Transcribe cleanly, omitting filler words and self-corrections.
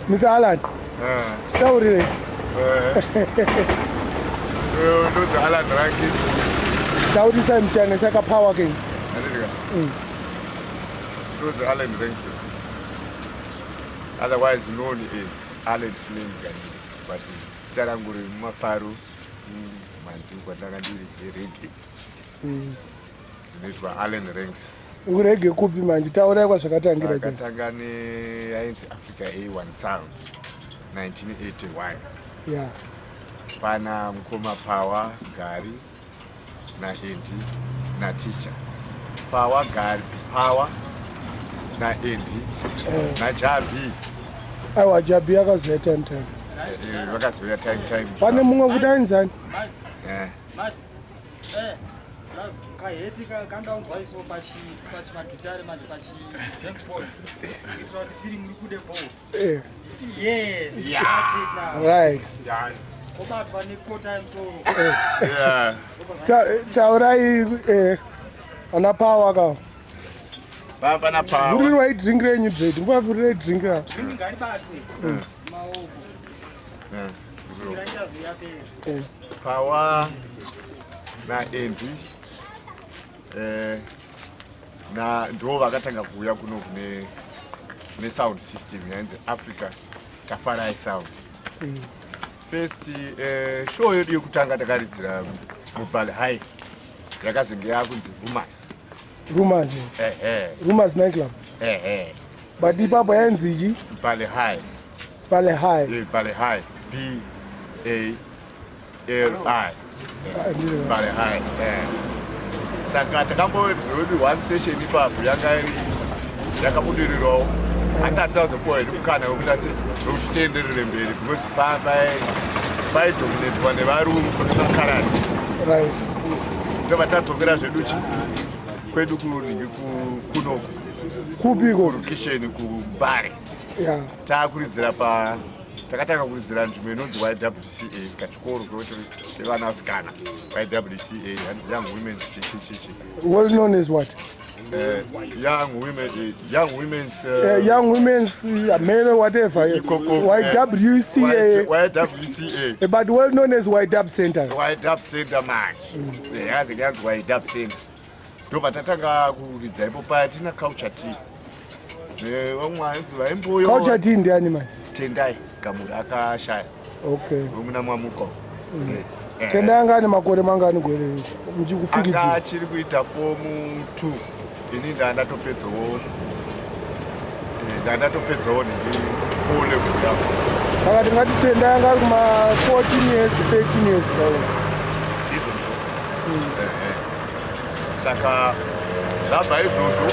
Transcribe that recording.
Mr Alan, titaurirei. Ndonzi Alan Rankin. Taurisai muchane saka power king. Handika. Ndonzi Alan Rankin. Otherwise known as Alan Tinemi Ganire. But zita rangu remumafaro mhanzi kwandanga ndiri reggae. Ndinoitwa Alan Ranks. Ureggae kupi manje? Taurai kwazvakatangira. Takatanga neyainzi Africa A1 Sound 1981. Pana mukoma Power Gari naAndy naTeacher. Power Gari, Power naAndy naJabi. Aiwa, Jabi akazoya time time. Vakazoya time time. Pane mumwe kuti ainzani? Kaheti kandaunzwa iso pachimagitare manje pachi James Bond kuitira kuti feeling ibude bo. Yes, that's it now. Obatwa nekota yemusoro. Taurai ana Power ka. Pana Power. Vhurirwai drink renyu dread. Mbavhurirai drink ra. Drink ngaribatwe maoko. Kusvikira yapera. Power naAndy na ndo vakatanga kuuya kuno kune nesound system yainzi Africa Tafarai Sound. First show yedu yekutanga takaridzira muBali High, yakazenge yakunzi Rumors. Rumors. Ehe. Rumors nightclub. Ehe. But ipapo yainzi chi? Bali High. Bali High. Bali High, B A L I. Bali High. Saka takamboedzewedu one session ipapo, yanga iri yakabudirirawo, asi hatazopuwa hedu mukana wekuti ase wekuti tienderere mberi because paidominatwa nevarungu nemakarani. Tobva tadzokera zvedu chi kwedu kuningi kunoku. Kupiko? Kurukisheni kuMbare. Taakuridzira pa takatanga kuridzira nzvimbo inonzi YWCA, kachikoro kwekuti kevanasikana, YWCA, hanzi Young Women's chichichichi. Well known as what? Young women, young women's Young women's men, whatever. Ikoko, YWCA. YWCA. But well known as YW Center. YW Center manje. Yazi yanzi YW Center. Ndobva tatanga kuridza ipo paya tina Culture T nevamwe vainzi vaimboyo. Culture T ndiani manje? Tendai Gamuri, akashaya. Wemuna Mwamuko. Tendai anga ane makore mangani gore anga muchikufungidzira? Achiri kuita form 2, ini ndandatopedzawo ndandatopedzawo nhingi O level yavo. Saka tingati Tendai anga ari kuma 14 years, 13 years kaona. Izvozvo. Saka zvabva izvozvo.